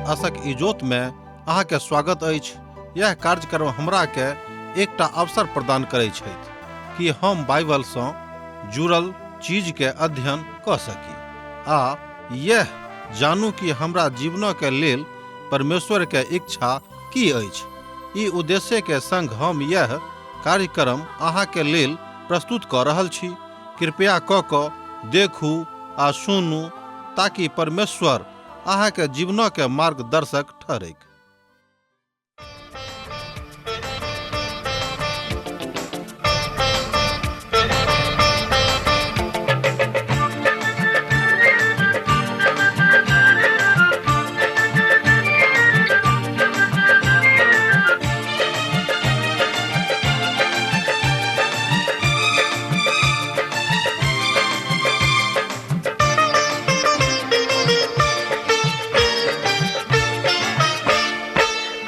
आशक इजोत में अहाँ के स्वागत अछि। यह कार्यक्रम हमरा के एकटा अवसर प्रदान करै छथि कि हम बाइबल सँ जुड़ल चीज के अध्ययन कऽ सकी आ यह जानू कि हमरा जीवन के लेल परमेश्वर के इच्छा की अछि। ई उद्देश्य के संग हम यह कार्यक्रम अहाँ के लेल प्रस्तुत कऽ रहल छी। कृपया कऽ कऽ देखू आ सुनू ताकि परमेश्वर अहाँ के जीवन के मार्गदर्शक ठहरैक।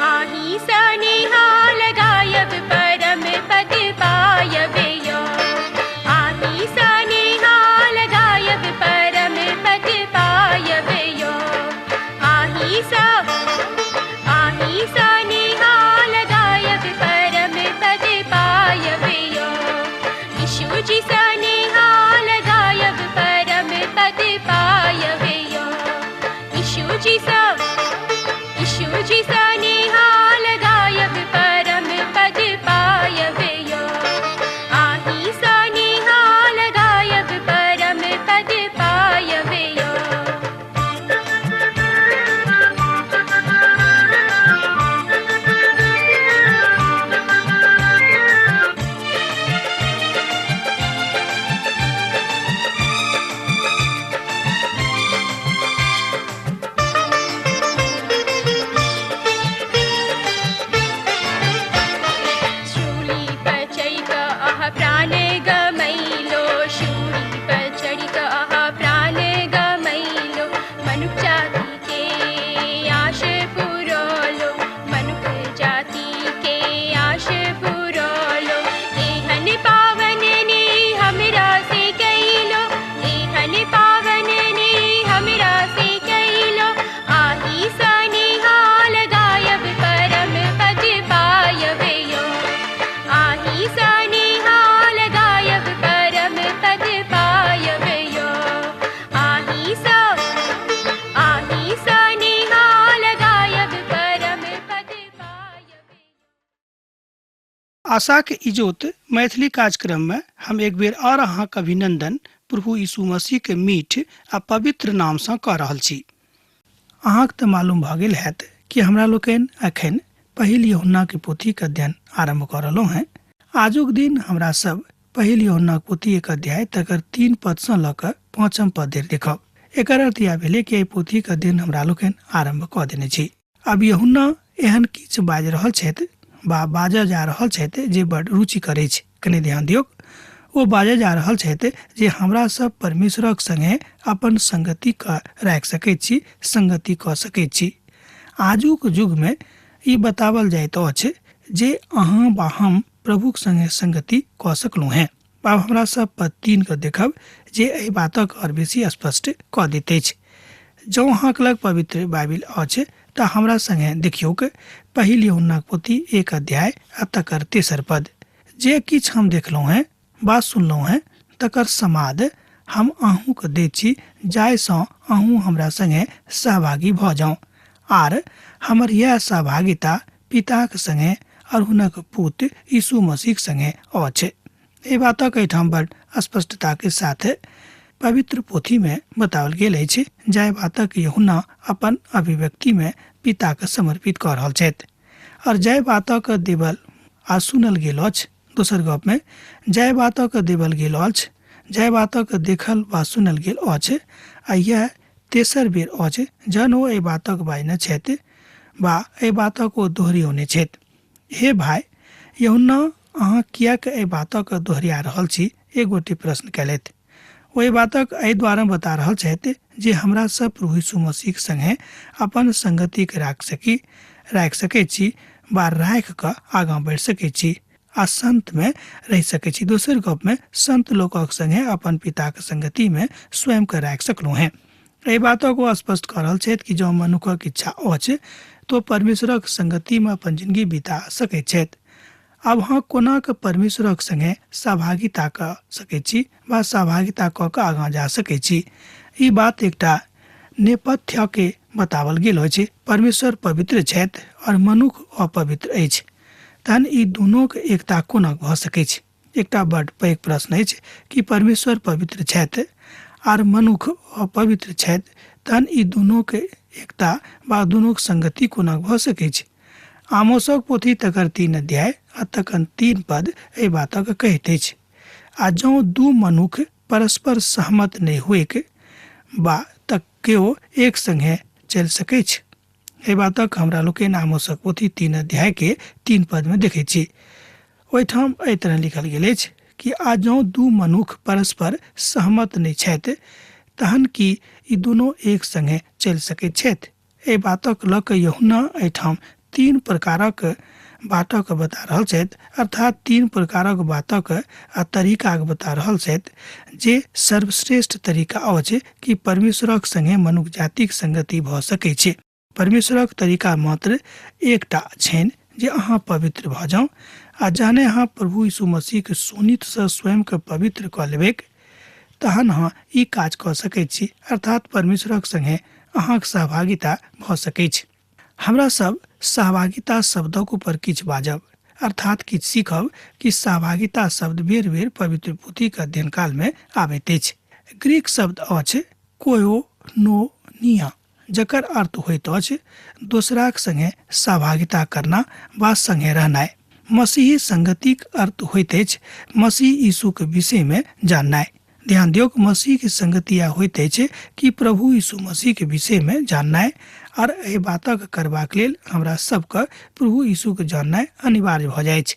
आही सनिहाल गायब परम पद पायब यो। आही सनिहाल गायब परम पद पायब यो। आही सा आही सनिहाल गायब परम पद पायब यो। यीशु जी सनिहाल गायब परम पद पायब यो। यीशु जी सा यीशु जी सनिहाल गायब परम पद पायब यो। आही सनिहाल गायब परम पद पायब यो। शूली पर चढ़ि कऽ अहाँ प्राण गमैलो। शूली पर चढ़ि कऽ अहाँ प्राण गमैलो। मनुख जाति के आश पुरौलो। मनुख जाति के आश पुरौलो। एहन पावन ने हमरा से कैलो। एहन पावन ने हमरा से कैलो। आही सनिहाल गायब परम पद पायब यो। आही सनिहाल गायब परम पद पायब यो। आही सा आही सनिहाल गायब परम पद पायब। आशाक इजोत मैथिली कार्यक्रम में हम एक बेर और अहाँक अभिनंदन प्रभु यीशु मसीह के मीठ आ पवित्र नाम सँ कऽ रहल छी। अहाँक तऽ मालूम भऽ गेल हैत कि हमरा लोकनि अखन पहिल यूहन्ना के पोथीक अध्ययन आरंभ कऽ रहलहुँ हेँ। आजुक दिन हमरा सब पहिल यूहन्नाक पोथी 1 अध्याय तकर 3 पद सँ लऽ कऽ 5 पद धरि देखब। एकर अर्थ इएह भेलै कि एहि पोथीक अध्ययन हमरा लोकनि आरंभ कऽ देने छी। अब यूहन्ना एहन किछु बाजि रहल छथि वा बाजऽ जा रहल छथि जे बड रुचिकर अछि। कनि ध्यान दियौक, ओ बाजऽ जा रहल छथि जे हमरा सब परमेश्वरक संगे अपन संगति कऽ राखि सकैत छी, संगति कऽ सकैत छी। आजुक युग में ई बतावल जाइत अछि जे अहाँ वा हम प्रभुक संगे संगति कऽ सकलहुँ हेँ। आब हमरा सब पद 3 के देखब जे एहि बातक और बेसी स्पष्ट कऽ दैत अछि। जँ अहाँक लग पवित्र बाइबिल अछि तऽ हमरा संगे देखियौक पहिल यूहन्नाक पोथी 1 अध्याय आ तकर 3 पद। जे किछु हम देखलहुँ हेँ वा सुनलहुँ हेँ तकर समाद हम अहूँके दैत छी, जाहिसँ अहूँ हमरा संगे सहभागी भऽ जाउ। आर हमर यैह सहभागिता पिताक संगे और हुनक पुत्र यीशु मसीहक संगे अछि। एहि बातक एहिठाम बड़ स्पष्टता के साथ पवित्र पोथी में बताओल गेल अछि, जाहि बातक यूहन्ना अपन अभिव्यक्ति में पिता के समर्पित कऽ रहल छथि। और जाहि बातक देवल आ सुनल गेल अछि, दोसर गप में जाहि बातक देवल गेल अछि, जाहि बातक देखल वा सुनल गेल अछि, आ यैह तेसर बेर अछि जहन ओ एहि बातक बाजने छथि वा एहि बातक ओ दोहरियौने छथि। हे भाय यूहन्ना, अहाँ किएक एहि बातक दोहरिया रहल छी? एक गोटे प्रश्न कयलथि। ओ एहि बातक एहि द्वारा बता रहल छथि जे हमरा सब प्रभु यीशु मसीहक संगे अपन संगतिक राखि सकैत छी वा राखि कऽ आगाँ बढ़ि सकैत छी आ संत में रहि सकैत छी। दोसर गप में संत लोकक संगे अपन पिताक संगति में स्वयं के राखि सकलहुँ हेँ। एहि बातक ओ स्पष्ट कऽ रहल छथि कि जँ मनुखक इच्छा अछि तो परमेश्वरक संगतिमे अपन जिंदगी बिता सकैत छथि। आब अहाँ कोना कऽ परमेश्वरक संगे सहभागिता कऽ सकैत छी वा सहभागिता कऽ कऽ आगाँ जा सकैत छी? ई बात एकटा नेपथ्यके बतावल गेल अछि। परमेश्वर पवित्र छथि और मनुख अपवित्र अछि, तहन ई दुनूक एकता कोना भऽ सकैछ? एकटा बड पैघ प्रश्न अछि कि परमेश्वर पवित्र छथि आर मनुख अपवित्र छथि, तहन ई दुनूक एकता वा दुनूक संगति कोना भऽ सकैछ? आमोसक पोथी तकर 3 अध्याय आ तखन 3 पद एहि बातक कहैत अछि, आ जँ दू मनुख परस्पर सहमत नहि होइक वा त केओ एक संगे चलि सकैछ। एहि बातक हमरा लोकनि आमोसक पोथी 3 अध्याय के 3 पद में देखैत छी। ओहिठाम एहि तरह लिखल गेल अछि कि आ जँ दू मनुख परस्पर सहमत नहि छथि तहन की ई दुनू एक संगे चलि सकैत छथि? एहि बातक लऽ कऽ यूहन्ना एहिठाम 3 प्रकारक बातक बता रहल छथि, अर्थात 3 प्रकारक बातक आ तरीकाक बता रहल छथि जे सर्वश्रेष्ठ तरीका अछि कि परमेश्वरक संगे मनुख जातिक संगति भऽ सकै छै। परमेश्वरक तरीका मात्र एकटा छनि जे अहाँ पवित्र भऽ जाउ, आ जहने अहाँ प्रभु यीशु मसीहके शोणितसँ स्वयंके पवित्र कऽ लेबैक तहन अहाँ ई काज कऽ सकैत छी, अर्थात परमेश्वरक संगे अहाँक सहभागिता भऽ सकैछ। हमरा सब सहभागिता शब्दक ऊपर किछु बाजब, अर्थात किछु सीखब कि सहभागिता शब्द बेर बेर पवित्र पोथीक अध्ययन काल में आबैत अछि। ग्रीक शब्द अछि कोयोनोनिया, जकर अर्थ होइत अछि दोसराक संगे सहभागिता करना वा संगे रहनाइ। मसीही संगतिक अर्थ होइत अछि मसीह यीशुक विषय में जाननाइ। ध्यान दियौक, मसीह के संगति यैह होइत अछि कि प्रभु यीशु मसीह के विषय में जाननाइ, और एहि बातक करबाक लेल हमरा सबके प्रभु यीशु के जाननाइ अनिवार्य भऽ जाइछ।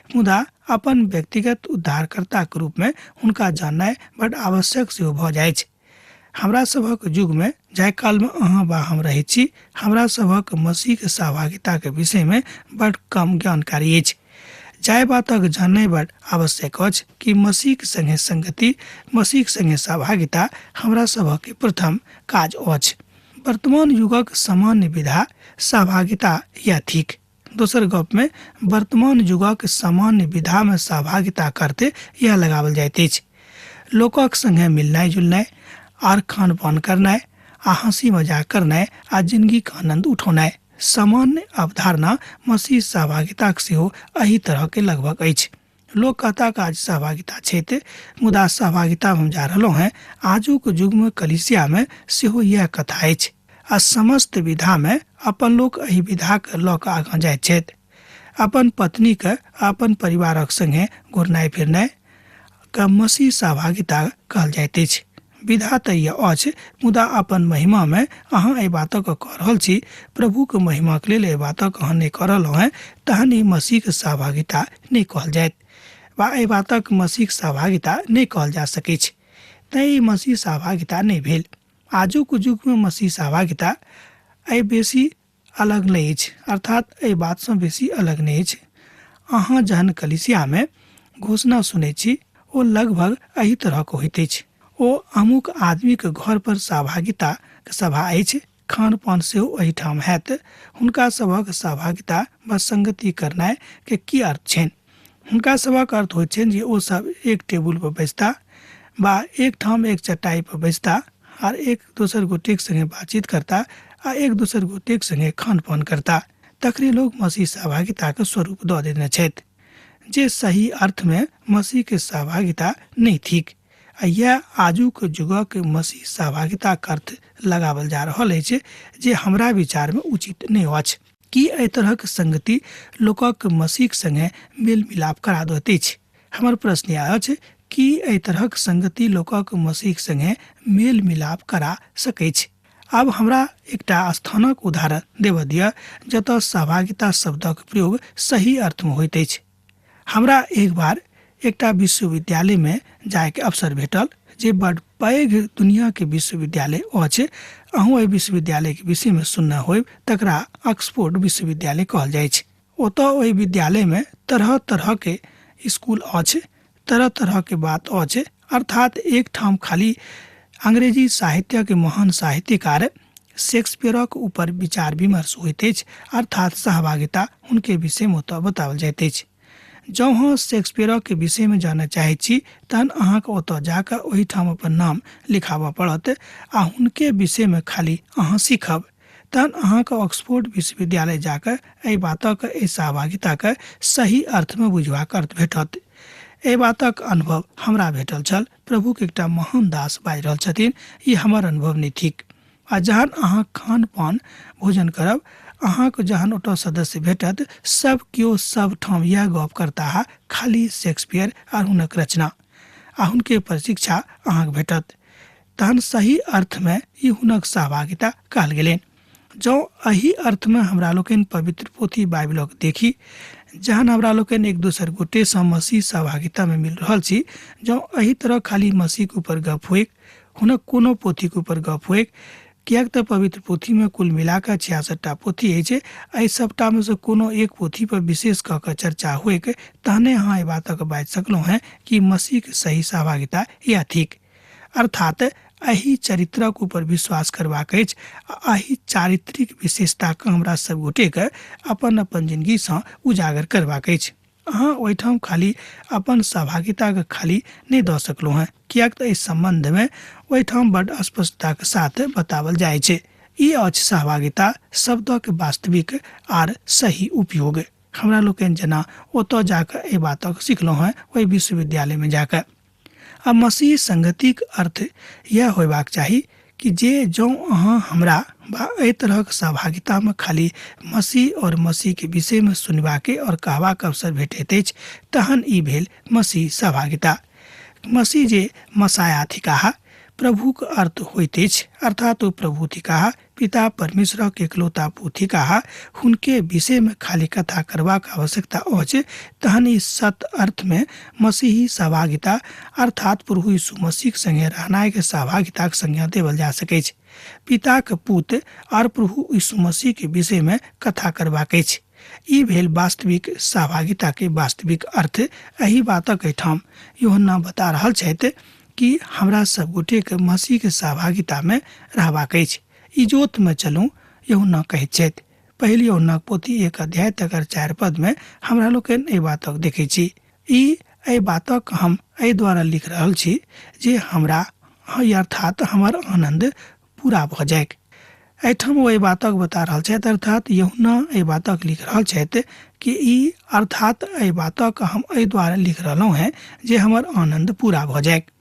मुदा अपन व्यक्तिगत उद्धारकर्ताक रूप में हुनका जाननाइ बड आवश्यक सेहो भऽ जाइछ। हमरा सभक युग में जाहि काल में अहाँ वा हम रहैत छी, हमरा सभक मसीह के सहभागिता के विषय में बड कम जानकारी अछि। जाहि बातक जाननाइ बड आवश्यक अछि कि मसीह के संगे संगति, मसीह के संगे सहभागिता हमरा सभक प्रथम काज अछि। वर्तमान युगक सामान्य विधा सहभागिता यैह थिक। दोसर गप में वर्तमान युगक सामान्य विधा में सहभागिता करते यह लगावल जाइत अछि। लोकक संगे मिलनाइ जुलनाइ आर खान पान करनाइ आ हंसी मजाक करनाइ आ जिंदगी के आनंद उठौनाइ सामान्य अवधारणा मसीह सहभागिताक सेहो एहि तरह के लगभग अछि। लोक कहता कि आज सहभागिता छथि, मुदा सहभागिता हम जा रहलहुँ हैं। आजुक युग में कलीसिया में सेहो यह कथा अछि आ समस्त विधा में अपन लोक एहि विधा के लऽ कऽ आगाँ जाइत छथि। अपन पत्नी के अपन परिवारक संगे घुरनाइ फिरनाइ के मसीह सहभागिता कहल जाइत अछि। विधा तऽ यह अछि, मुदा अपन महिमा में अहाँ एहि बातक कऽ रहल छी, प्रभुक महिमाक लेल एहि बातक अहाँ नहि कऽ रहलहुँ हैं, तहन ई मसीहक सहभागिता नहि कहल जाइत वा एहि बातक मसीहक सहभागिता नहि कहल जा सकैछ। तैँ ई मसीह सहभागिता नहि भेल। आजुक युग में मसीह सहभागिता एहि बेसी अलग नहि अछि, अर्थात एहि बातसँ बेसी अलग नहि अछि। अहाँ जहन कलीसियामे घोषणा सुनै छी ओ लगभग एहि तरहक होइत अछि। ओ अमुक आदमीके घर पर सहभागिता सभा अछि, खान पान सेहो एहिठाम हैत। हुनका सभक सहभागिता वा संगति करनाइ के की अर्थ छनि? हुनका सभक अर्थ होइत छनि जे ओ सब एक टेबुल पर बैसता वा एक ठाम एक चटाई पर बैसता आर एक दोसर गोटेक संगे बातचीत करता आ एक दोसर गोटेक संगे खान पान करता। तखने लोग मसीह सहभागिताके स्वरूप दऽ देने छथि, जे सही अर्थमे मसीहके सहभागिता नहि थिक। आ यैह आजुक युगक मसीह सहभागिताक अर्थ लगावल जा रहल अछि, जे हमरा विचारमे उचित नहि अछि। की एहि तरहक संगति लोकक मसीहक संगे मेल मिलाप करा दैत अछि? हमर प्रश्न यैह अछि कि एहि तरहक संगति लोकक मसीहक संगे मेल मिलाप करा सकैछ? आब हमरा एकटा स्थानक उदाहरण देबऽ दिअ जतऽ सहभागिता शब्दक प्रयोग सही अर्थमे होइत अछि। हमरा एक बार एकटा विश्वविद्यालयमे जायके अवसर भेटल, जे बड पैघ दुनियाके विश्वविद्यालय अछि। अहूँ एहि विश्वविद्यालयके विषयमे सुनने होयब, तकरा ऑक्सफोर्ड विश्वविद्यालय कहल जाइछ। ओतऽ ओहि विद्यालयमे तरह तरहके स्कूल अछि, तरह तरहके बात अछि, अर्थात एक ठाम खाली अंग्रेजी साहित्यक महान साहित्यकार शेक्सपियरक ऊपर विचार विमर्श होइत अछि, अर्थात सहभागिता हुनके विषयमे ओतऽ बताओल जाइत अछि। जँ अहाँ शेक्सपियरक विषयमे जानय चाहैत छी तहन अहाँके ओतऽ जाकऽ ओहिठाम अपन नाम लिखाबऽ पड़त आ हुनके विषयमे खाली अहाँ सीखब। तहन अहाँके ऑक्सफोर्ड विश्वविद्यालय जाकऽ एहि बातक, एहि सहभागिताके सही अर्थमे बुझबाक अर्थ भेटत। एहि बातक अनुभव हमरा भेटल छल। प्रभुके एकटा महान दास बाजि रहल छथिन, ई हमर अनुभव नहि थिक। आ जहन अहाँ खान पान भोजन करब, अहाँके जहन ओतऽ सदस्य भेटत, सब केओ सब ठाम इएह गप करताह, खाली शेक्सपियर आर हुनक रचना आ हुनके पर शिक्षा अहाँके भेटत। तहन सही अर्थमे ई हुनक सहभागिता कहल गेलनि। जँ एहि अर्थमे हमरा लोकनि पवित्र पोथी बाइबिलक देखी, जहन हमरा लोकनि एक दोसर गोटेसँ मसीह सहभागितामे मिल रहल छी, जँ एहि तरह खाली मसीहके ऊपर गप होइक, हुनक कोनो पोथीके ऊपर गप होइक, किएक तऽ पवित्र पोथीमे कुल मिलाकऽ 66टा पोथी अछि, एहि सभटामे सँ कोनो एक पोथीपर विशेष कऽ कऽ चर्चा होइक, तहने अहाँ एहि बातक बाजि सकलहुँ हेँ कि मसीहके सही सहभागिता इएह थिक। अर्थात एहि चरित्रक ऊपर विश्वास करबाक अछि आ एहि चारित्रिक विशेषताके हमरा सब गोटेके अपन अपन जिनगीसँ उजागर करबाक अछि। अहाँ ओहिठाम खाली अपन सहभागिताके खाली नहि दऽ सकलहुँ हेँ, किएक तऽ एहि सम्बन्धमे ओहिठाम बड्ड स्पष्टताके साथ बताओल जाइ छै। ई अछि सहभागिता शब्दक वास्तविक आर सही उपयोग। हमरा लोकनि जेना ओतऽ जाकऽ एहि बातक सिखलहुँ हेँ, ओहि विश्वविद्यालयमे जाकऽ। आ मसीह संगतिक अर्थ यह होयबाक चाही कि जे जँ अहाँ हमरा वा एहि तरहक सहभागितामे खाली मसीह और मसीहके विषयमे सुनबाके और कहबाक अवसर भेटैत अछि, तहन ई भेल मसीह सहभागिता। मसीह जे मसाया थिकाह, प्रभुक अर्थ होइत अछि, अर्थात ओ प्रभु थिकाह, पिता परमेश्वरक एकलौता पुत्र थिकाह, हुनके विषयमे खाली कथा करबाक आवश्यकता अछि, तहन ई सत अर्थमे मसीही सहभागिता अर्थात प्रभु यीशु मसीहक संगे रहनाइके सहभागिताक संज्ञा देवल जा सकैछ। पिताक पुत आर प्रभु यीशु मसीहके विषयमे कथा करबाक अछि। ई भेल वास्तविक सहभागिताके वास्तविक अर्थ। एहि बातक एहिठाम यूहन्ना बता रहल छथि कि हमरा सब गोटेके मसीहके सहभागितामे रहबाक अछि। इजोतमे चलू, यूहन्ना कहैत छथि। पहिल यूहन्नाक पोथी 1 अध्याय तकर 4 पदमे हमरा लोकनि एहि बातक देखै छी। ई एहि बातक हम एहि द्वारा लिख रहल छी जे हमरा अर्थात हमर आनन्द पूरा भऽ जाइक। एहिठाम ओ एहि बातक बता रहल छथि, अर्थात यूहन्ना एहि बातक लिख रहल छथि कि ई अर्थात एहि बातक हम एहि द्वारा लिख रहलहुँ हेँ जे हमर आनन्द पूरा भऽ जाइक।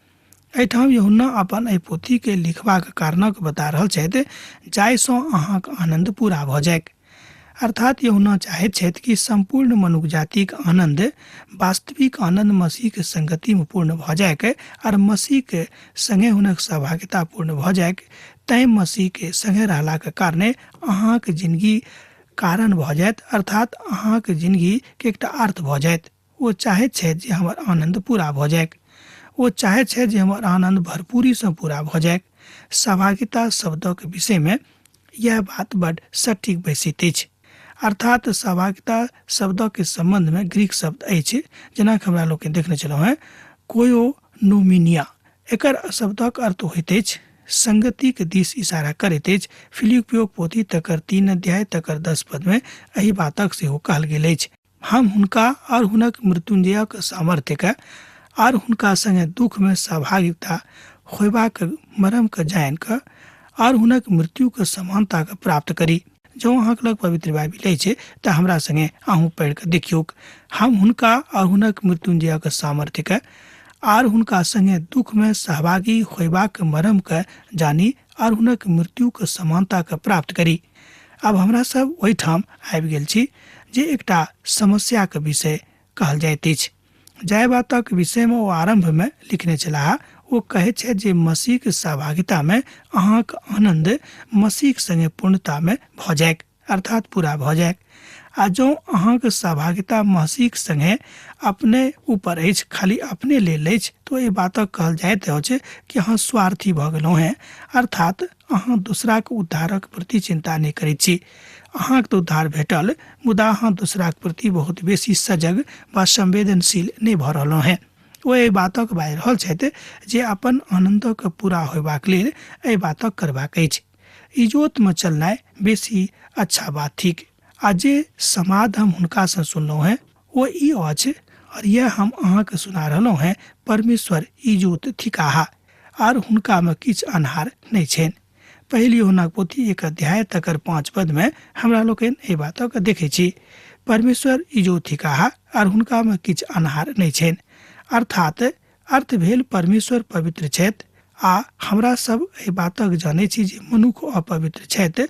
एहिठाम यूहन्ना अपन एहि पोथीके लिखबाक कारणक बता रहल छथि जाहिसँ अहाँक आनन्द पूरा भऽ जाइक। अर्थात यूहन्ना चाहैत छथि कि सम्पूर्ण मनुख जातिक आनन्द, वास्तविक आनन्द मसीहके संगतिमे पूर्ण भऽ जाइक आर मसीहके संगे हुनक सहभागिता पूर्ण भऽ जाइक। तैँ मसीहके संगे रहलाके कारणे अहाँक जिनगी कारण भऽ जायत, अर्थात अहाँक जिनगीके एकटा अर्थ भऽ जायत। ओ चाहैत छथि जे हमर आनन्द पूरा भऽ जाइक। ओ चाहैत छथि जे हमर आनन्द भरपूरीसँ पूरा भऽ जाइक। सहभागिता शब्दक विषयमे यह बात बड सटीक बैसैत अछि। अर्थात सहभागिता शब्दक सम्बन्धमे ग्रीक शब्द अछि, जेना हमरा लोकनि देखने छलहुँ हेँ, कोयोनोमिनिया। एकर शब्दक अर्थ होइत अछि संगतिक दिस इशारा करैत अछि। फिलिपियोक पोथी तकर 3 अध्याय तकर 10 पदमे एहि बातक सेहो कहल गेल अछि। हम हुनका और हुनक मृत्युंजयक सामर्थ्यके आर हुनका संगे दुःखमे सहभागिता होयबाक मरमके जानि कऽ आर हुनक मृत्युके समानताके प्राप्त करी। जँ अहाँके लग पवित्र बाइबिल अछि तऽ हमरा संगे अहूँ पढ़ि कऽ देखियौक। हम हुनका और हुनक मृत्युंजयक सामर्थ्यके आर हुनका संगे दुःखमे सहभागी होयबाक मरमके जानी आर हुनक मृत्युके समानताके प्राप्त करी। आब हमरा सब ओहिठाम आबि गेल छी जे एकटा समस्याके विषय कहल जाइत अछि। जाहि बातक विषयमे ओ आरम्भमे लिखने छलाह, ओ कहैत छथि जे मसीहके सहभागितामे अहाँक आनन्द मसीहक संगे पूर्णतामे भऽ जाइक, अर्थात पूरा भऽ जाइक। आ जँ अहाँक सहभागिता मसीहक संगे अपने ऊपर अछि, खाली अपने लेल अछि, तऽ एहि बातक कहल जाइत अछि कि अहाँ स्वार्थी भऽ गेलहुँ हेँ, अर्थात अहाँ दोसराक उद्धारक प्रति चिन्ता नहि करैत छी। अहाँके तऽ उद्धार भेटल, मुदा अहाँ दोसराक प्रति बहुत बेसी सजग वा संवेदनशील नहि भऽ रहलहुँ हेँ। ओ एहि बातक बाजि रहल छथि जे अपन आनन्दक पूरा होयबाक लेल एहि बातक करबाक अछि। इजोतमे चलनाइ बेसी अच्छा बात थिक। आ जे समाद हम हुनकासँ सुनलहुँ हेँ ओ ई अछि, और यैह हम अहाँके सुना रहलहुँ हेँ, परमेश्वर इजोत थिकाह आर हुनकामे किछु अन्हार नहि छनि। पहिल यूहन्नाक पोथी 1 अध्याय तकर 5 पदमे हमरा लोकनि एहि बातक देखै छी। परमेश्वर इजोत थिकाह आर हुनकामे किछु अन्हार नहि छनि। अर्थात अर्थ भेल परमेश्वर पवित्र छथि आ हमरा सब एहि बातक जानै छी जे मनुख अपवित्र छथि।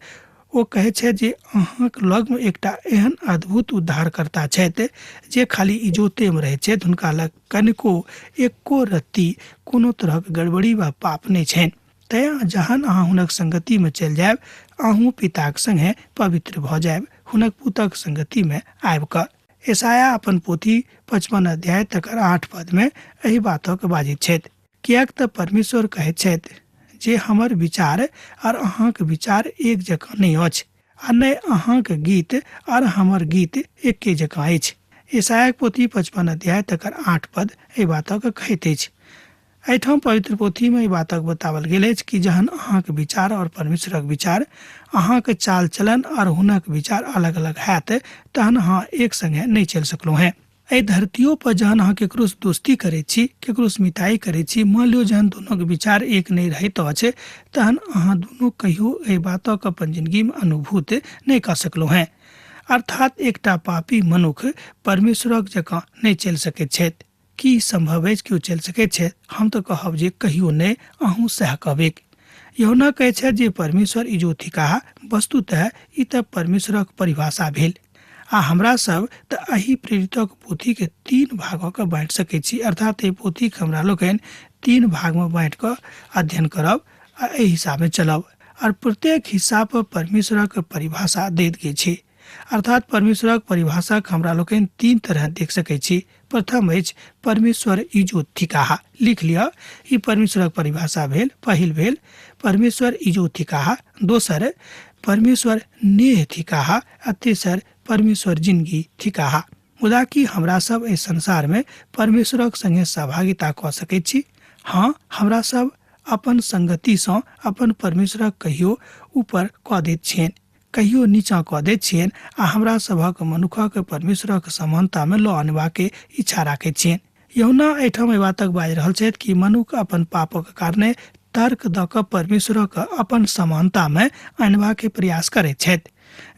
ओ कहै छथि जे अहाँक लगमे एकटा एहन अद्भुत उद्धारकर्ता छथि जे खाली इजोतेमे रहै छथि, हुनका लग कनिको एको रत्ती कोनो तरहक गड़बड़ी वा पाप नहि छनि। तैँ जहन अहाँ हुनक संगतिमे चलि जायब, अहूँ पिताक संगे पवित्र भऽ जायब हुनक पुतक संगतिमे आबि कऽ। यशायाह अपन पोथी 55 अध्याय तकर 8 पदमे एहि बातक बाजैत छथि, किएक तऽ परमेश्वर कहैत छथि जे हमर विचार आर अहाँक विचार एक जकाँ नहि अछि, आ नहि अहाँक गीत आर हमर गीत एके जकाँ अछि। यशायाहक पोथी 55 अध्याय तकर 8 पद एहि बातक कहैत अछि। एहिठाम पवित्र पोथीमे एहि बातक बताओल गेल अछि कि जहन अहाँक विचार और परमेश्वरक विचार, अहाँक चाल चलन और हुनक विचार अलग अलग हैत, तहन अहाँ एक संगे नहि चलि सकलहुँ हेँ। एहि धरतियो पर जहन अहाँ केकरो से दोस्ती करै छी, केकरो से मिताई करै छी, मान लियौ जहन दुनूक विचार एक नहि रहैत अछि, तहन अहाँ दुनू कहियो एहि बातक अपन जिंदगीमे अनुभूत नहि कऽ सकलहुँ हेँ। अर्थात एकटा पापी मनुख परमेश्वरक जकाँ नहि चलि सकैत छथि। की संभव अछि कि ओ चलि सकैत छथि? हम तऽ कहब जे कहियो नहि, अहूँ सएह कहबैक। यहुना कहै छथि जे परमेश्वर इजोत थिकाह, वस्तुतः ई तऽ परमेश्वरक परिभाषा भेल। आ हमरा सब तऽ एहि प्रेरितक पोथीके 3 भागक बाँटि सकैत छी, अर्थात एहि पोथीके हमरा लोकनि 3 भागमे बाँटि कऽ अध्ययन करब आ एहि हिसाबे चलब। और प्रत्येक हिस्सा पर परमेश्वरक परिभाषा दैत गेल छै। अर्थात परमेश्वरक परिभाषाक हमरा लोकनि 3 तरह देख सकैत छी। प्रथम अछि परमेश्वर इजोत थिकाह, लिख लिअ, ई परमेश्वरक परिभाषा भेल। पहिल भेल परमेश्वर इजोत थिकाह, दोसर परमेश्वर नेह थिकाह आ तेसर परमेश्वर जिंदगी थिकाह। मुदा की हमरा सब एहि संसार में परमेश्वरक संगे सहभागिता कऽ सकैत छी? हाँ, हमरा सब अपन संगति सँ अपन परमेश्वरक कहियो ऊपर कऽ दैत छियनि, कहियो नीचाँ कऽ दैत छियनि आ हमरा सभक मनुखक परमेश्वरक समानतामे लऽ अनबाके इच्छा राखैत छियनि। यूहन्ना एहिठाम एहि बातक बाजि रहल छथि कि मनुख अपन पापक कारणे तर्क दऽ कऽ परमेश्वरक अपन समानतामे अनबाके प्रयास करैत छथि,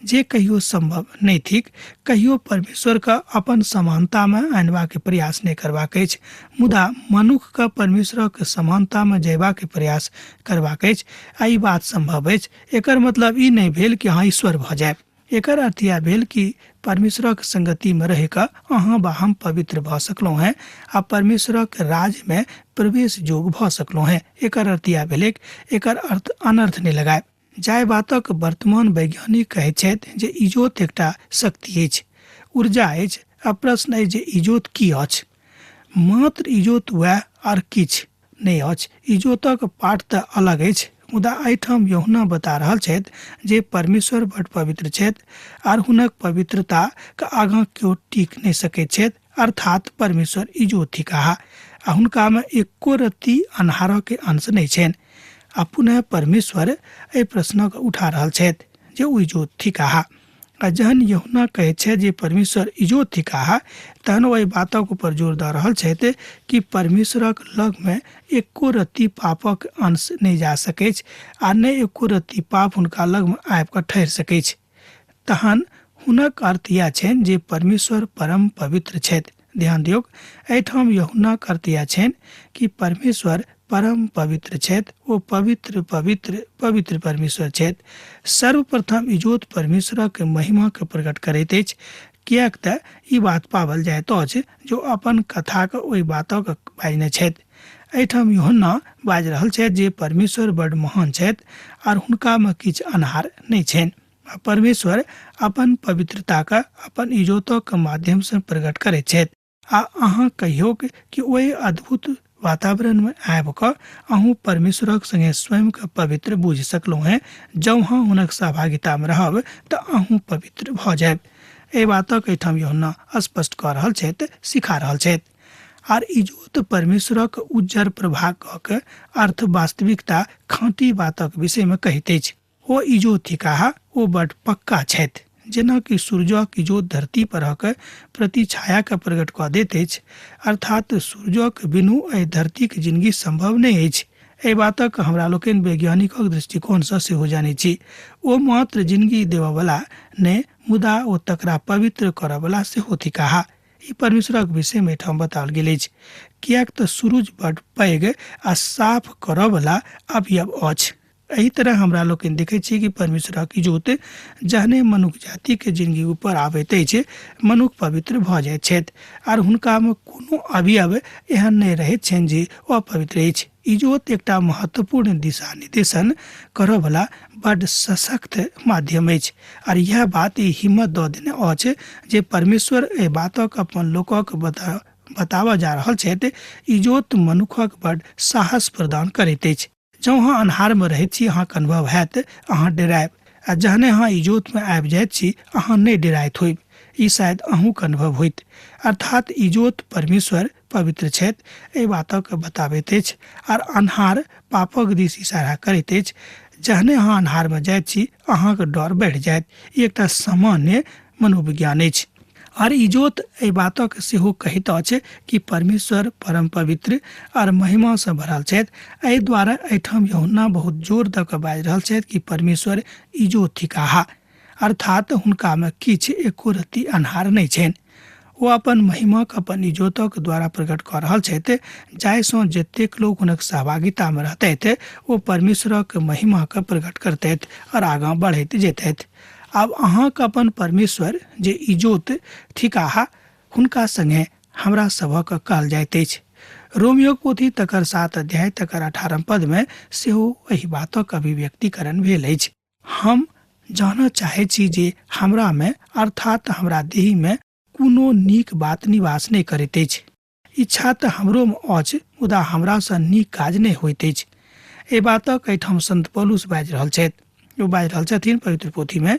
जे कहियो संभव नहि थिक। कहियो परमेश्वरके अपन समानतामे अनबाके प्रयास नहि करबाक अछि, मुदा मनुखके परमेश्वरक समानतामे जयबाके प्रयास करबाक अछि आ ई बात संभव अछि। एकर मतलब ई नहि भेल कि अहाँ ईश्वर भऽ जायब। एकर अर्थ यैह भेल कि परमेश्वरक संगतिमे रहि कऽ अहाँ वा हम पवित्र भऽ सकलहुँ हेँ आ परमेश्वरक राज्यमे प्रवेश जोग भऽ सकलहुँ हेँ। एकर अर्थ यैह भेलैक, एकर अर्थ अनर्थ नहि लगायब। जाहि बातक वर्तमान वैज्ञानिक कहैत छथि जे इजोत एकटा शक्ति अछि, ऊर्जा अछि, आ प्रश्न अछि जे इजोत की अछि? मात्र इजोत वएह आर किछु नहि अछि। इजोतक पाठ तऽ अलग अछि, मुदा एहिठाम यूहन्ना बता रहल छथि जे परमेश्वर बड पवित्र छथि आर हुनक पवित्रताक आगाँ केओ टिक नहि सकैत छथि। अर्थात परमेश्वर इजोत थिकाह आ हुनकामे एको रत्ती अन्हारक अंश नहि छनि। आ पुनः परमेश्वर एहि प्रश्नक उठा रहल छथि जे ओ इजोत थिकाह। आ जहन यूहन्ना कहैत छथि जे परमेश्वर इजोत थिकाह, तहन ओ एहि बातक ऊपर जोर दऽ रहल छथि कि परमेश्वरक लगमे एको रत्ती पापक अंश नहि जा सकैछ आ नहि एको रत्ती पाप हुनका लगमे आबि कऽ ठहरि सकैछ। तहन हुनक अर्थ इएह छनि जे परमेश्वर परम पवित्र छथि। ध्यान दियौक, एहिठाम यूहन्नाक अर्थ इएह छनि कि परमेश्वर परम पवित्र छथि, ओ पवित्र पवित्र पवित्र परमेश्वर छथि। सर्वप्रथम इजोत परमेश्वरक महिमा के प्रकट करैत अछि, किएक तऽ ई बात पाओल जाइत अछि जो अपन कथाक ओहि बातक बाजने छथि। एहिठाम यूहन्ना बाजि रहल छथि जे परमेश्वर बड महान छथि आर हुनकामे किछु अन्हार नहि छनि। आ परमेश्वर अपन पवित्रताक अपन इजोतक माध्यमसँ प्रकट करैत छथि। आ अहाँ कहियौक कि ओहि अद्भुत वातावरणमे आबि कऽ अहूँ परमेश्वरक संगे स्वयंके पवित्र बुझि सकलहुँ हेँ। जँ अहाँ हुनक सहभागितामे रहब तऽ अहूँ पवित्र भऽ जायब। एहि बातक एहिठाम यूहन्ना स्पष्ट कऽ रहल छथि, सिखा रहल छथि। आर इजोत परमेश्वरक उज्जर प्रभागक अर्थ वास्तविकता खाँटी बातक विषयमे कहैत अछि। ओ इजोत थिकाह, ओ बड पक्का छथि। जेनाकि सूर्यक इजोत धरती परक प्रति छायाके प्रकट कऽ दैत अछि, अर्थात सूर्यक बिनु एहि धरतीक जिनगी सम्भव नहि अछि। एहि बातक हमरा लोकनि वैज्ञानिकक दृष्टिकोणसँ सेहो जानैत छी। ओ मात्र जिनगी देबऽवला नहि, मुदा ओ तकरा पवित्र करऽवला सेहो थिकाह। ई परमेश्वरक विषयमे एहिठाम बताओल गेल अछि, किएक तऽ सूरज बड पैघ आ साफ करऽवला अवयव अछि। एहि तरह हमरा लोकनि देखै छी कि परमेश्वरक इजोत जहने मनुख जातिके जिनगी ऊपर आबैत अछि, मनुख पवित्र भऽ जाइत छथि आर हुनकामे कोनो अवयव एहन नहि रहैत छनि जे अपवित्र अछि। इजोत एकटा महत्वपूर्ण दिशा निर्देशन करऽवला बड सशक्त माध्यम अछि आर इएह बात ई हिम्मत दऽ देने अछि जे परमेश्वर एहि बातक अपन लोकक बताबऽ जा रहल छथि। इजोत मनुखक बड साहस प्रदान करैत अछि। जँ अहाँ अन्हारमे रहैत छी, अहाँके अनुभव हैत, अहाँ डेरायब, आ जहने अहाँ इजोतमे आबि जाइत छी, अहाँ नहि डेराइत होयब। ई शायद अहूँके अनुभव होइत। अर्थात इजोत परमेश्वर पवित्र छथि एहि बातक बताबैत अछि आर अन्हार पापक दिस इशारा करैत अछि। जहने अहाँ अन्हारमे जाइत छी, अहाँके डर बढ़ि जायत। ई एकटा सामान्य मनोविज्ञान अछि। आर इजोत एहि बातक सेहो कहैत अछि कि परमेश्वर परम पवित्र आर महिमासँ भरल छथि। एहि द्वारा एहिठाम यूहन्ना बहुत जोर दऽ कऽ बाजि रहल छथि कि परमेश्वर इजोत थिकाह, अर्थात हुनकामे किछु एको रत्ती अन्हार नहि छनि। ओ अपन महिमाक अपन इजोतक द्वारा प्रकट कऽ रहल छथि, जाहिसँ जतेक लोक हुनक सहभागितामे रहतथि ओ परमेश्वरक महिमाके प्रकट करतथि आओर आगाँ बढ़ैत जेतथि। आब अहाँके अपन परमेश्वर जे इजोत थिकाह हुनका संगे हमरा सभक कहल जाइत अछि। रोमियोक पोथी तकर 7 अध्याय तकर 18 पदमे सेहो एहि बातक अभिव्यक्तिकरण भेल अछि। हम जानऽ चाहै छी जे हमरामे अर्थात हमरा देहमे कोनो नीक बात निवास नहि करैत अछि। इच्छा तऽ हमरोमे अछि, मुदा हमरासँ नीक काज नहि होइत अछि। एहि बातक एहिठाम संत पौलुस बाजि रहल छथि। ओ बाजि रहल छथिन पवित्र पोथीमे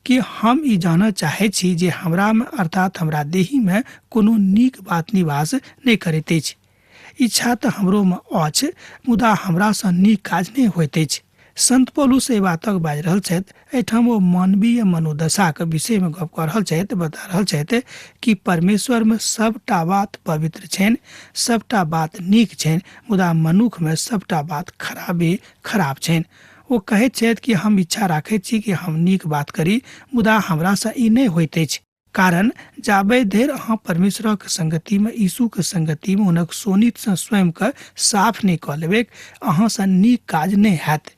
कि हम ई जानऽ चाहै छी जे हमरामे अर्थात हमरा देहीमे कोनो नीक बात निवास नहि करैत अछि। इच्छा तऽ हमरोमे अछि, मुदा हमरासँ नीक काज नहि होइत अछि। संत पौलुस एहि बातक बाजि रहल छथि। एहिठाम ओ मानवीय मनोदशाक विषयमे गप कऽ रहल छथि, बता रहल छथि कि परमेश्वरमे सबटा बात पवित्र छनि, सबटा बात नीक छनि, मुदा मनुखमे सबटा बात खराबे खराब छनि। ओ कहैत छथि कि हम इच्छा राखैत छी कि हम नीक बात करी, मुदा हमरासँ ई नहि होइत अछि। कारण जाबे धरि अहाँ परमेश्वरक संगतिमे, यीशुके संगतिमे हुनक शोणितसँ स्वयंके साफ नहि कऽ लेबै, अहाँसँ नीक काज नहि हैत।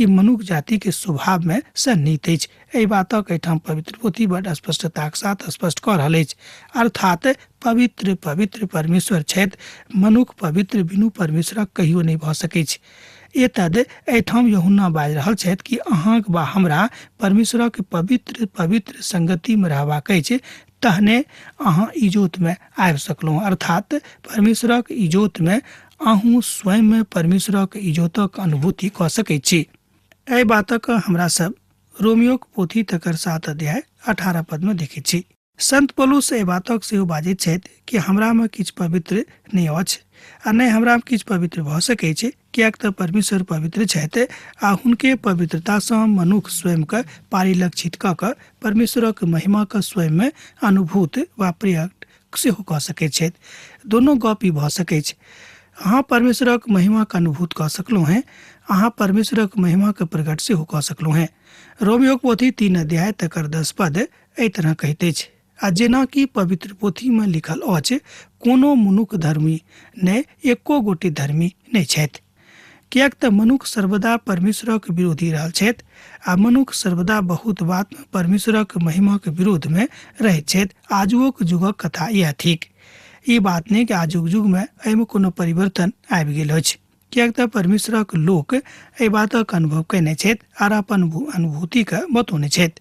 ई मनुख जातिके स्वभावमे सन्निहित अछि। एहि बातक एहिठाम पवित्र पोथी बड स्पष्टताक साथ स्पष्ट कऽ रहल अछि। अर्थात पवित्र पवित्र परमेश्वर छथि, मनुख पवित्र बिनु परमेश्वरक कहियो नहि भऽ सकैछ। एतद एहिठाम यूहन्ना बाजि रहल छथि कि अहाँक वा हमरा परमेश्वरक पवित्र पवित्र संगतिमे रहबाक अछि, तहने अहाँ इजोतमे आबि सकलहुँ। अर्थात परमेश्वरक इजोतमे अहूँ स्वयंमे परमेश्वरक इजोतक अनुभूति कऽ सकैत छी। एहि बातक हमरा सब रोमियोक पोथी तकर 7 अध्याय 18 पदमे देखैत छी। संत पौलुस एहि बातक सेहो बाजैत छथि कि हमरामे किछु पवित्र नहि अछि आ नहि हमरामे किछु पवित्र भऽ सकैत छै, किएक तऽ परमेश्वर पवित्र छथि आ हुनके पवित्रतासँ मनुख स्वयंके पारिलक्षित कऽ कऽ परमेश्वरक महिमाके स्वयंमे अनुभूत वा प्रकट सेहो कऽ सकैत छथि। दोनो गप ई भऽ सकैछ। अहाँ परमेश्वरक महिमाके अनुभूत कऽ सकलहुँ हेँ, अहाँ परमेश्वरक महिमाके प्रकट सेहो कऽ सकलहुँ हेँ। रोमियोक पोथी 3 अध्याय तकर 10 पद एहि तरह कहैत अछि, आ जेनाकि पवित्र पोथीमे लिखल अछि, कोनो मनुख धर्मी नहि, एको गोटे धर्मी नहि छथि। किएक तऽ मनुख सर्वदा परमेश्वरक विरोधी रहल छथि आ मनुख सर्वदा बहुत बातमे परमेश्वरक महिमाक विरोधमे रहैत छथि। आजुओक युगक कथा इएह थिक। ई बात नहि कि आजुक युगमे एहिमे कोनो परिवर्तन आबि गेल अछि, किएक तऽ परमेश्वरक लोक एहि बातक अनुभव कयने छथि आर अपन अनुभूतिके बतौने छथि।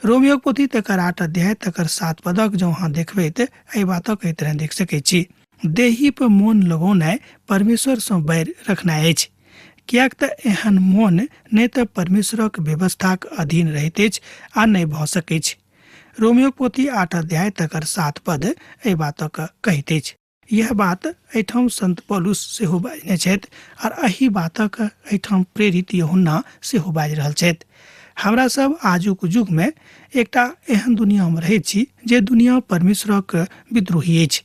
रोमियोक पोथी तकर 8 अध्याय तकर 7 पदक जँ अहाँ देखबै तऽ एहि बातक एहि तरह देख सकैत छी। देही पर मोन लगौनाइ परमेश्वरसँ बैर रखनाइ अछि, किएक तऽ एहन मोन नहि तऽ परमेश्वरक व्यवस्थाक अधीन रहैत अछि आ नहि भऽ सकैछ। रोमियोक पोथी 8 अध्याय तकर 7 पद एहि बातक कहैत अछि। इएह बात एहिठाम संत पौलुस सेहो बाजने छथि आर एहि बातक एहिठाम प्रेरित यूहन्ना सेहो बाजि रहल छथि। हमरा सब आजुक युगमे एकटा एहन दुनियामे रहैत छी जे दुनिया परमेश्वरक विद्रोही अछि।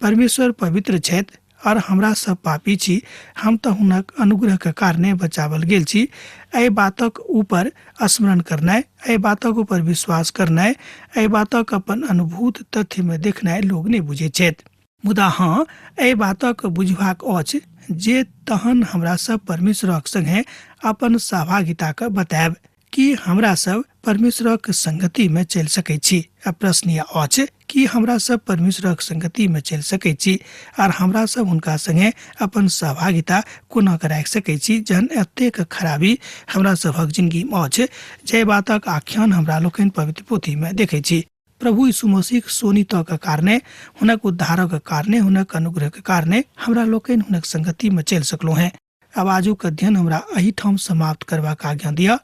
परमेश्वर पवित्र छथि और हमरा सब पापी छी। हम तऽ हुनक अनुग्रहके कारणे बचावल गेल छी। एहि बातक ऊपर स्मरण करनाइ, एहि बातक ऊपर विश्वास करनाइ, एहि बातक अपन अनुभूत तथ्यमे देखनाइ लोग नहि बुझैत छथि। मुदा हँ, एहि बातक बुझबाक अछि जे तहन हमरा सब परमेश्वरक संगे अपन सहभागिताके बतायब कि हमरा सब परमेश्वरक संगतिमे चलि सकै छी। आ प्रश्न यह अछि कि हमरा सब परमेश्वरक संगतिमे चलि सकै छी आर हमरा सब हुनका संगे अपन सहभागिता कोना कऽ राखि सकै छी जहन एतेक खराबी हमरा सभक जिंदगीमे अछि, जाहि बातक आख्यान हमरा लोकनि पवित्र पोथीमे देखै छी। प्रभु यीशु मसीहक शोणितक कारणे, हुनक उद्धारक कारणे, हुनक अनुग्रहक कारणे हमरा लोकनि हुनक संगतिमे चलि सकलहुँ हेँ। आब आजुक अध्ययन हमरा एहिठाम समाप्त करबाक आज्ञा दिअ।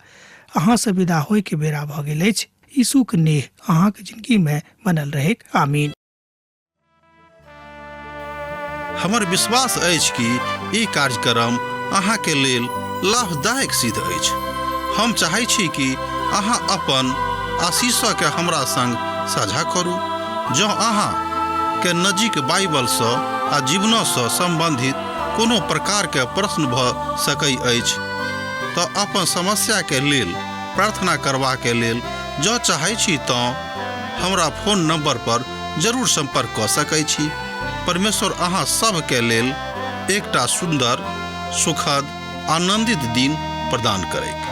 अहाँसँ विदा होइके बेरा भऽ गेल अछि। यीशुक नेह अहाँक जिंदगीमे बनल रहैक। आमीन। हमर विश्वास अछि कि ई कार्यक्रम अहाँके लेल लाभदायक सिद्ध अछि। हम चाहै छी कि अहाँ अपन आशीषके हमरा संग साझा करू। जँ अहाँ के नजीक बाइबलसँ आ जीवनसँ सम्बन्धित कोनो प्रकारके प्रश्न भऽ सकै अछि तऽ अपन समस्याके लेल प्रार्थना करबाके लेल जँ चाहै छी तँ हमरा फोन नंबर पर जरूर संपर्क कऽ सकै छी। परमेश्वर अहाँ सभके लेल एकटा सुन्दर, सुखद, आनंदित दिन प्रदान करैक।